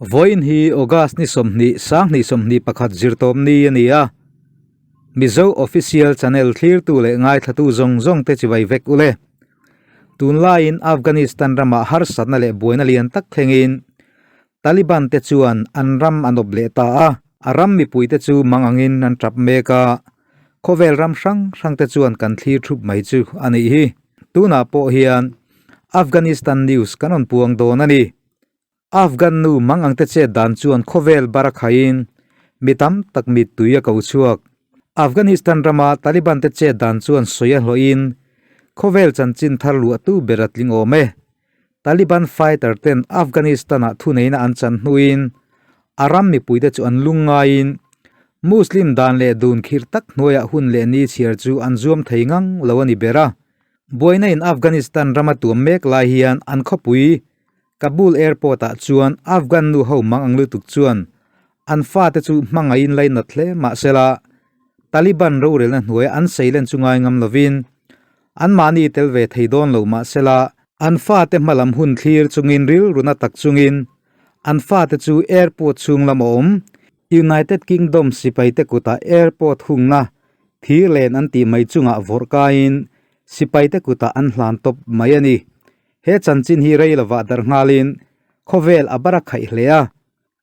Vawiin hi August ni 20 2021 zirtawm ni a ni a. Mizo Official Channel thlirtu leh ngaithlatu zawng zawng te chibai vek ule. Tunlaiin Afghanistan ramah harsatna leh buaina lian tak thlengin Taliban te chuan an ram an awp leh ta a. A ram mipui te chu mang angin an tap mek a, khawvel ram hrang hrang te chuan kan thlir thup mai chu a nih hi. Tunah pawh hian Afghanistan news kan rawn puang dawn a ni. Afghan nu mang ang te chet dan chuan khawvel bar a khaiin mi tam tak mittui a ko chhuak. Afghanistan rama Taliban te chet dan chuan sawi a hlawhin khawvel chanchin thar luahtu ber a tling awm e. Taliban fighter ten Afghanistan-ah thuneihna an chan hnuin a ram mipuite chu an lung ngaiin Muslim dan leh dun khirh tak hnuaiah hun leh ni chhiar chu an zuam thei ngang lo a ni ber a. Buaina in Afghanistan rama tuam mek lai hian an khawpui Kabul airport ah chuan Afghan nu ho mang ang lutuk chuan an fate chu hmangaiin lainat hle mahsela Taliban rorelna hnuaia an seilen chu ngai ngam lovin anmahni tel ve thei dawn lo mahsela an fate hmalam hun thlir chungin rilruna tak chungin an fate chu airport chhung lam a awm United Kingdom sipaite kutah airport hungna thir len an tih mai chungah vawrh kaiin sipaite kutah an hlan tawp mai a ni. He chanchin hi rei lovah darh nghalin khawvel a bar a khaih hle a,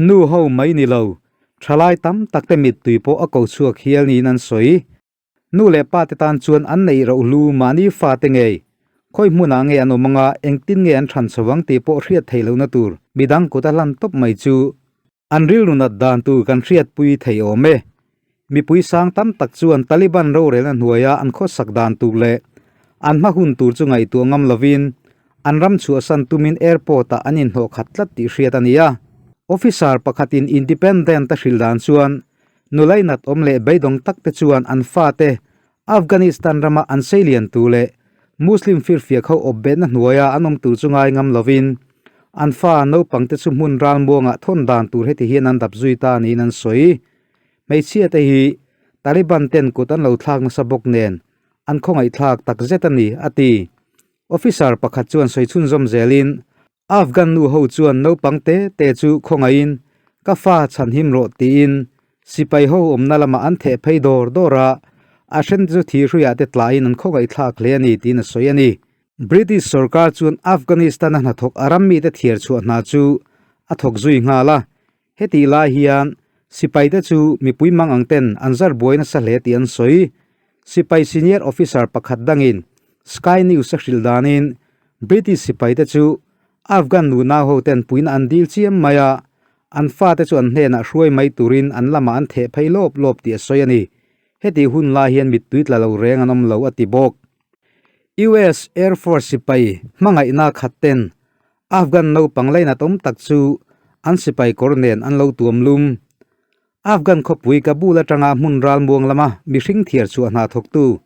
nu ho mai ni lo, thalai tam tak te mittui pawh a ko chhuak hial niin an sawi. Nu leh pa te tan chuan an neih roh hlu mahni fa te ngei, khawi hmunah nge an awm anga engtin nge an than chho ang tih pawh hriat theih lohna tur midang kut a hlan tawp mai chu an rilru nat dan tur kan hriatpui thei awm e. Mipui sang tam tak chuan Taliban rorelna hnuaia an khawsak dan tur leh an hma hun tur chu ngaihtuah ngam lovin an ram chhuahsan tumin airport-ah an inhnawh khat tlat tih hriat a ni a. Officer pakhatin Independent a hrilh dan chuan nulai nat awm leh beidawng tak te chuan an fate Afghanistan rama an seilian tur leh Muslim firfiak ho awpbetna hnuaia an awm tur chu ngai ngam lovin an fa naupang te chu hmun ralmuangah thawn dan tur heti hian an dap zui ta niin an sawi. Hmeichhia te hi Taliban ten kut an lo thlak nasa bawk nen an khawngaihthlak tak zet a ni, a ti. Officer pakhat chuan sawi chhunzawm zelin, Afghan nu ho chuan naupang te te chu khawngaihin ka fa chhanhim rawh tiin sipai ho awmna lamah an theh phei dawr dawr a, a hren te chu thirhruiah te tlaiin an khawngaihthlak hle a ni tiin a sawi a ni. British sorkar chuan Afghanistan-a hnathawk a ram mite thiar chhuah hna chu a thawk zui nghal a, Hetih lai hian sipaite chu mipui mang ang ten an zar buai nasa hle tih an sawi. Sipai senior officer pakhat dangin Sky News a hrilh danin British sipaite chu Afghan nunau ho ten puina an dil chiam mai a, an fate chu an hnenah hruai mai turin an lamah an theh phei lawp lawp tih a sawi a ni. Hetih hun lai hian mittui tla lo reng an awm lo a ti bawk. US Air Force sipai hmangaihna khat ten Afghan naupang lainat awm tak chu an sipai kawr nen an lo tuam lum. Afghan khawpui Kabul atanga hmun ralmuang lama mihring thiar chhuah hna thawktu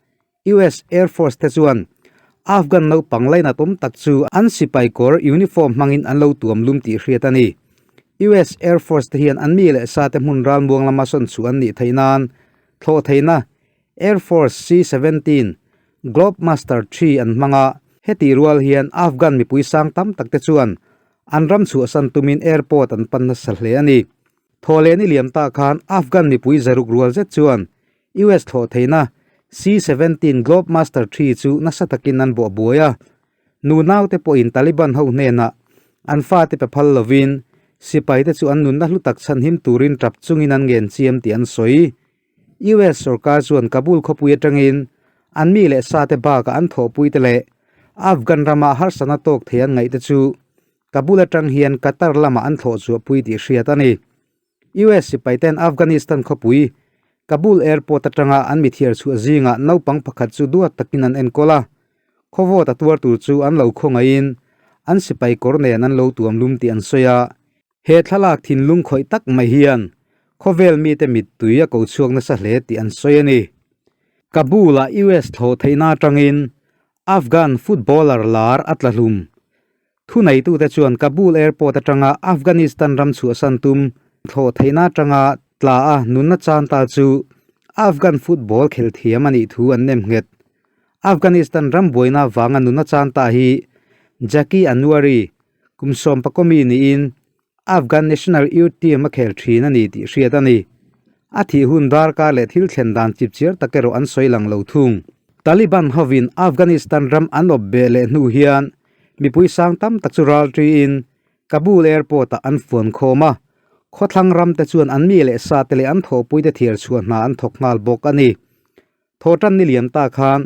US Air Force te chuan Afghan naupang lainat awm tak chu an sipai kawr uniform hmangin an lo tuam lum tih hriat a ni. US Air Force te hian an mi leh sa te hmun ralmuang lama sawn chhuah an nih theih nan thlawh theihna Air Force C-17 Globemaster ii an hmang a, hetih rual hian Afghan mipui sang tam tak te chuan an ram chhuahsan tumin airport an pan nasa hle a ni. Thawhlehni liam ta khan Afghan mipui zaruk rual zet chuan US thlawh theihna C-17 Globemaster ii chu nasa takin an bawh buai a, nu naute pawhin Taliban ho hnenah an fate pe phal lovin sipaite chu an nunna hlu tak chhanhim turin tap chungin an ngen chiam tih an sawi. US sorkar chuan Kabul khawpui atangin an mi leh sate bakah an thawhpuite leh Afghan rama harsatna tawk thei an ngaihte chu Kabul atang hian Qatar lamah an thlawh chhuahpui tih hriat a ni. US sipaiten Afghanistan khawpui Kabul airport atanga an mithiar chhuah zingah naupang pakhat chu duat takin an enkawl a, khawvawt a tuar tur chu an lo khawngaihin an sipai kawr nen an lo tuam lum tih an sawi a. He thlalak thinlung khawih tak mai hian khawvel mite mittui a ko chhuak nasa hle tih an sawi a ni. Kabul-ah US thlawh theihna atangin Afghan footballer lar a tla hlum. Thuneitute chuan Kabul airport atanga Afghanistan ram chhuahsan tum thlawh theihna atanga tla a nunna chan ta chu Afghan football khel thiam a nih thu an nem nghet. Afghanistan ram buaina vanga nunna chan ta hi Jackie Anwari, Kum sawm pakawmi niin Afghan national youth team a khel thin a ni tih hriat a ni. A thih hun darkar leh thil thlen dan chipchiar tak erawh an sawi lang lo thung. Taliban hovin Afghanistan ram an awp beh leh hnu hian mipui sang tam tak chu ral ṭiin Kabul airport ah an fuan khawm a, khawthlang ram te chuan an mi leh sa te leh an thawhpui te thiar chhuah hna an thawk nghal bawk a ni. Thawhṭan ni lian ta khan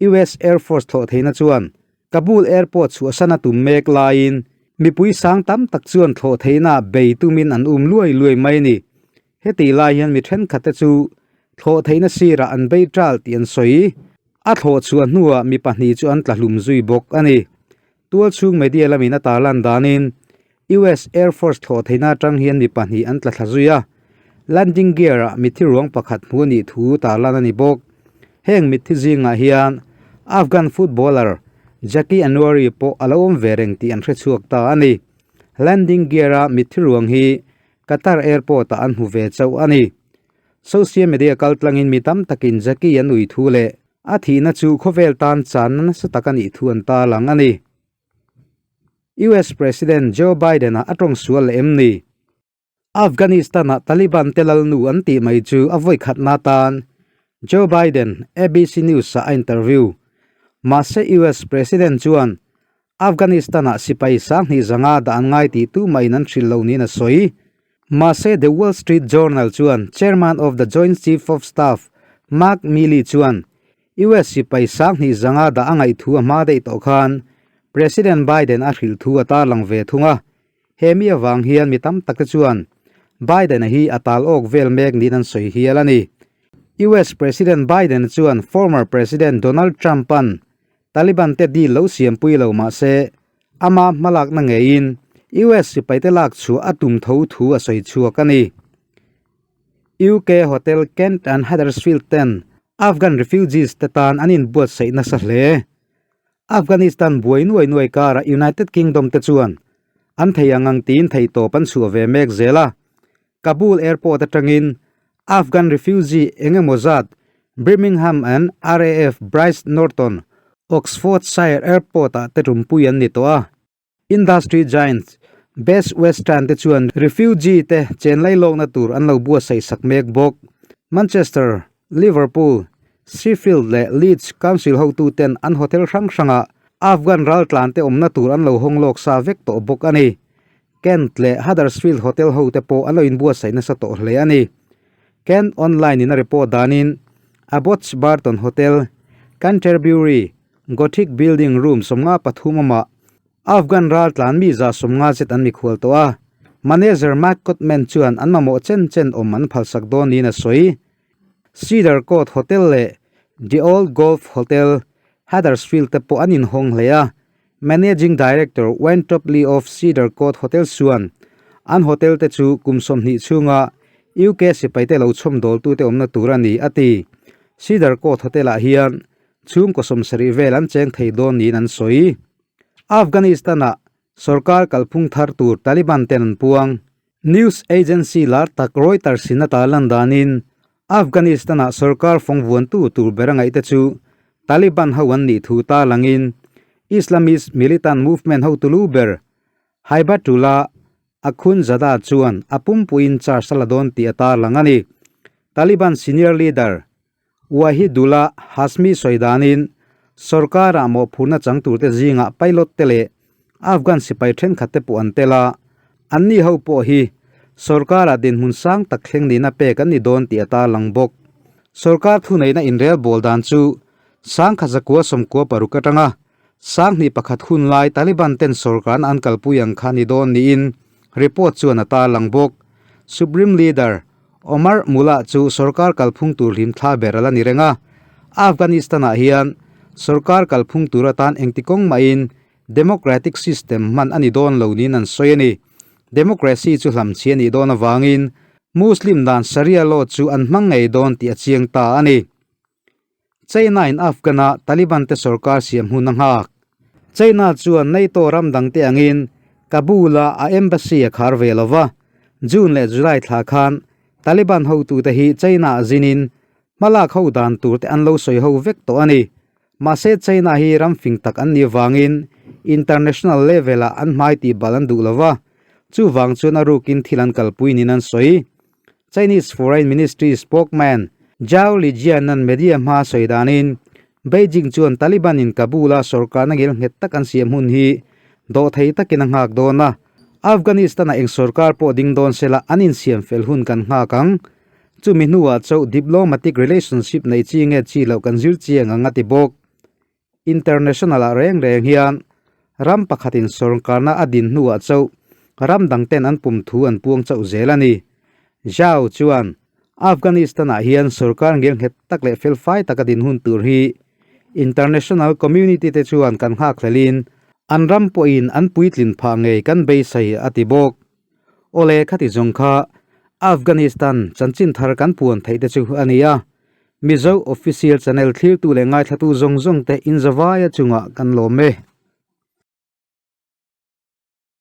US Air Force thlawh theihna chuan Kabul airport chhuahsan a tum mek laiin mipui sang tam tak chuan thlawh theihna bei tumin an um luai luai mai a ni. Hetih lai hian mi thenkhat te chu thlawh theihna sirah an bei ṭal tih an sawi. A thlawh chhuah hnuah mi pahnih chu an tla hlum zui bawk a ni. Tualchhung media lamin a tarlan danin US Air Force thlawh theihna atang hian mi pahnih an tla thla zui a, landing gear-ah mitthi ruang pakhat hmu a nih thu tarlan a ni bawk. Heng mitthi zingah hian Afghan footballer Zaki Anwari pawh a lo awm ve reng tih an hre chhuak ta a ni. Landing gear-a mitthi ruang hi Qatar Airport-ah an hmu ve chauh a ni. Social media kaltlangin mi tam takin Zaki an ui thu leh a thihna chu khawvel tan channa nasa tak a nih thu an tarlang a ni. US President Joe Biden-a a tawng sual leh em ni? Afghanistan-ah Taliban te lalnu an tih mai chu a vawi khatna atan Joe Biden ABC News-ah a interview. Mahse US President chuan Afghanistan-ah sipai sanghnih zanga dah an ngai tih tumahin an hrilh lo niin a sawi. Mahse The Wall Street Journal chuan Chairman of the Joint Chief of Staff Mark Milley chuan US sipai sanghnih zanga dah a ngaih thu a hma daih tawh khan President Biden a hrilh thu a tarlang ve thung a. He mi avang hian mi tam tak te chuan Biden-a hi a tal awk vel mek niin an sawi hial a ni. US President Biden chuan former President Donald Trump-a'n Taliban te deal lo siampui lo mah se ama hmalakna ngeiin US sipaite lak chhuah a tum tho thu a sawi chhuak a ni. UK Hotel Kent and Huddersfield ten Afghan refugees te tan an inbuatsaih nasa hle. Afghanistan buai nuai nuai karah United Kingdom te chuan an thei ang ang tiin theihtawp an chhuah ve mek zel a. Kabul airport atangin Afghan refugee eng emaw zat Birmingham and RAF Brize Norton, Oxfordshire airport ah te tumpui an ni tawh a. Industry giants Best Western te chuan refugee te chen lailawkna tur an lo buatsaih sak mek bawk. Manchester, Liverpool, Sheffield leh Leeds council hotuten an hotel hrang hrangah Afghan raltlan te awmna tur an lo hawng lawk sa vek tawh bawk a ni. Kent leh Huddersfield hotel hote pawh an lo inbuatsaih nasa tawh hle a ni. Kent Online in a report danin Abbots Barton Hotel, Canterbury, Gothic building room 53 awmah Afghan raltlan mi 150 zet an mikhual tawh a, manager Mark Cotman chuan an mamawh chen chen awm an phalsak dawn niin a sawi. Cedar Court Hotel leh The Old Golf Hotel, Huddersfield te pawh an inhawng hle a, Managing Director Wayne Topley of Cedar Court Hotel chuan an hotel te chu kum 20 chhunga UK sipaite lo chhawmdawltute awmna tur a ni a ti. Cedar Court Hotel-ah hian Chhungkaw sawmsarih vel an cheng thei dawn niin an sawi. Afghanistan-ah sorkar kalphung thar tur Taliban ten an puang. News agency lar tak Reuters in a tarlan danin Afghanistan-ah sorkar fawng vuantu tur ber a ngaihte chu Taliban ho an nih thu tarlangin Islamist militant movement hotu lu ber Haibatullah Akhundzada chuan a pumpuiin charge a la dawn tih a tarlang a ni. Taliban senior leader Wahidullah Hashmi sawi danin sorkarah mawhphurhna chang turte zingah pilot te leh Afghan sipai thenkhat te pawh an tel a, anni ho pawh hi sorkarah dinhmun sang tak thleng nihna pek an ni dawn tih a tarlang bawk. Sorkar thuneihna inrelbawl dan chu 1996 atanga 2001 hun lai Taliban ten sorkarna an kalpui ang kha ni dawn niin report chuan a tarlang bawk. Supreme Leader Omar Mullah chu sorkar kalphung tur hlim thla ber a la ni reng a, Afghanistan-ah hian sorkar kalphung tur atan engti kawng mahin democratic system hman a ni dawn lo niin an sawi a ni. Democracy chu hlamchhi a nih dawn avangin Muslim dan Sharia law chu an hmang ngei dawn tih a chiang ta a ni. China-in Afghan-a Taliban-te sorkar siam hun a nghak. China chuan NATO ram dangte angin Kabul-a a embassy a khar ve lo va, June leh July thla khan Taliban hotute hi China-ah zinin hmalak ho dan turte an lo sawi ho vek tawh a ni. Mahse China hi ram fing tak an nih vangin international level-ah an hmai tih bal an duh lo va. Chuvang chuan a rukin thil an kalpui niin an sawi. Chinese Foreign Ministry spokesman Zhao Lijian-a'n media hmaa sawi danin, Beijing chuan Taliban-in Kabul-a sorkarna ngil nghet tak an siam hun hi dawhthei takin a nghak dawn a, Afghanistan-ah eng sorkar pawh ding dawn sela an insiam fel hun kan nghak ang. Chumi hnuah chauh diplomatic relationship nei chi nge chi loh kan zir chiang ang a ti bawk. International-ah reng reng hian ram pakhatin sorkarna a din hnuah chauh ram dangten an pum thu an puang chauh zel a ni. Zhao chuan Afghanistan-ah hian sorkar ngelnghet tak leh felfai taka din hun tur hi international community te chuan kan nghakhlelin an ram pawhin an puitlin phah ngei kan beisei a ti bawk. Awle khati zawng kha Afghanistan chanchin thar kan puan theih te chu a ni a, Mizo Official Channel thlirtu leh ngaithlatu zawng zawng te inzavaia chungah kan lawm e.